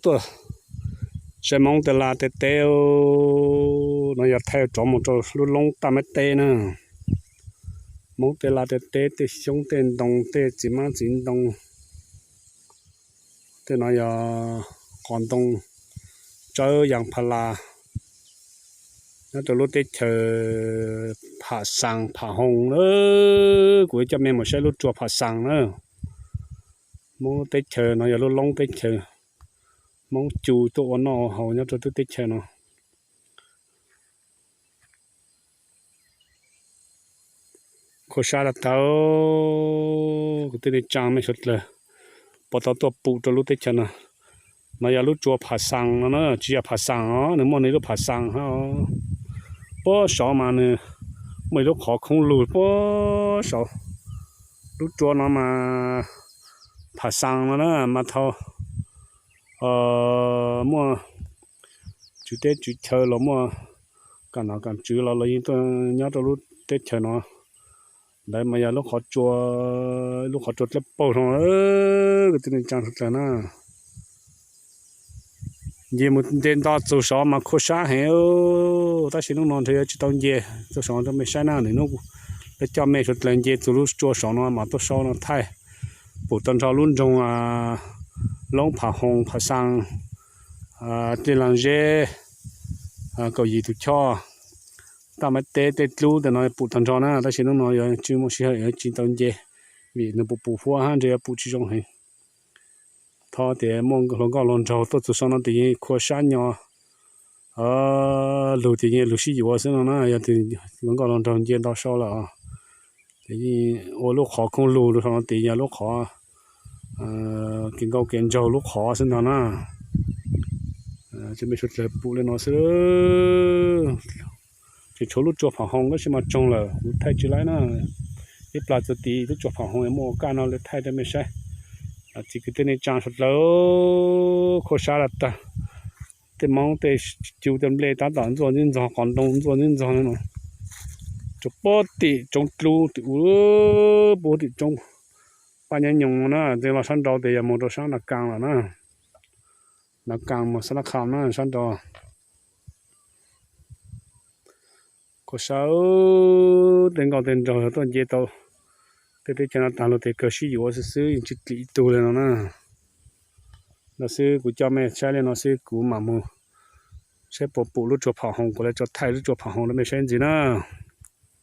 Tuaj saib Hmoob tej laj tej teb no yog thaij rov mus rau lub loob Taj Mab Teb na. Hmoob tej laj tej teb, tej xyoob tej ntoo, tej txiv hmab txiv ntoo. Tej no yog qos ntoo, tsawb, yas pha las. Nyob rau lub teb chaws Pham Xaas Pham Hoos na, kuv coj mej mus saib lub tsua Pham Xaas na. Hmoob lub teb chaws no yog lub loob teb chaws, Hmoob Cu tuaj ua noj ua haus nyob rau lub teb chaws no. Khuab sab tag tag, kwv tij neej tsaa mej suav dlawg puas tau tuaj pum rau lub teb chaws no. No yog lub tsua Pham Xaas no na, tsis yog Pham Xaas os, nws muaj nws lub Pham Xaas hab. Puag saud mas nws muaj ib lub qhov khoob lug puag saud. Lub tsua no mas Pham Xaas no na mas thaum muaj tswv teb tswv chaw los muaj kam nom kam tswv los lawv yeej tuaj nyob rau lub teb chaws no. Ntawd mas yog lub qhov tsua, lub qhov tsua dlawb paug no, kwv tij neej tsaa suav dlawg na. Nce mus nce nto txug saud mas khuab sab heev, tab sis hnub no ntshe yuav tsis tau nce txug saud rau mej saib na. Nim hnub lawv coj mej suav dlawg nce txug lub tsua saud no mas tuaj saib no thaij pum tag nrho lub nroog Loob Pham Hoos, Pham Xaas, Dlej Laag Zeb, Kaum Yim Tus Choj, Taj Mab Teb tej dlub tej no pum tag nrho na, tab sis hnub no yuav tsis muaj sij hawm yuav tsis tau nce, vim nws pum pum huab hab ntshe yuav pum tsis zoo heev. Thov tias muaj hluas nkauj hluas nraug tuaj txug saud no ces yeej khuab sab nyo, lug ces yeej lug sib yuav xwb no na. Yog tus hluas nkauj hluas nraug nce nto saud lawm ces yeej ua lub qhov khoob lug rau saud no ces yog lub qhov kev nkauj kev nraug lub qhov xwb ntag na. Ces mej suav dlawg pum li no xwb. Tseem tshuav lub tsua Pham Hoos tab sis mas tsoog lawm kuv thaij tsis laib na. Ib plag txug tid lub tsua Pham Hoos yuav muaj ua kaj no lawv thaij rau mej saib. Txiv kwv tij neej tsaa suav dlawg, khuab sab tag tag. Tej moob tej cu tej nplej tab tom ntxuaj ntxwb ntxog, qos ntoo ntxuaj ntxwb ntxog no. Rau puag tim roob dlub tim u, puag tim roob Paj Nyab Nyoos na, txeev los sab nraud tes yog moog rau sab Nas Kaas lawm na. Nas Kaas moog Xab Nab Kham na sab nraud. Khuab sab, tej nkauj tej nraug tuaj nce tau tej teb chaws no tag lug tes kawg sib yuav xwb xwb, yeej tsis dlim ib tug li no na. No xwb kuv coj mej saib li no xwb, kuv mam moog saib puas pum lub tsua Pham Hoos, kuv lawv tso thaij lub tsua Pham Hoos rau mej saib ntxiv na.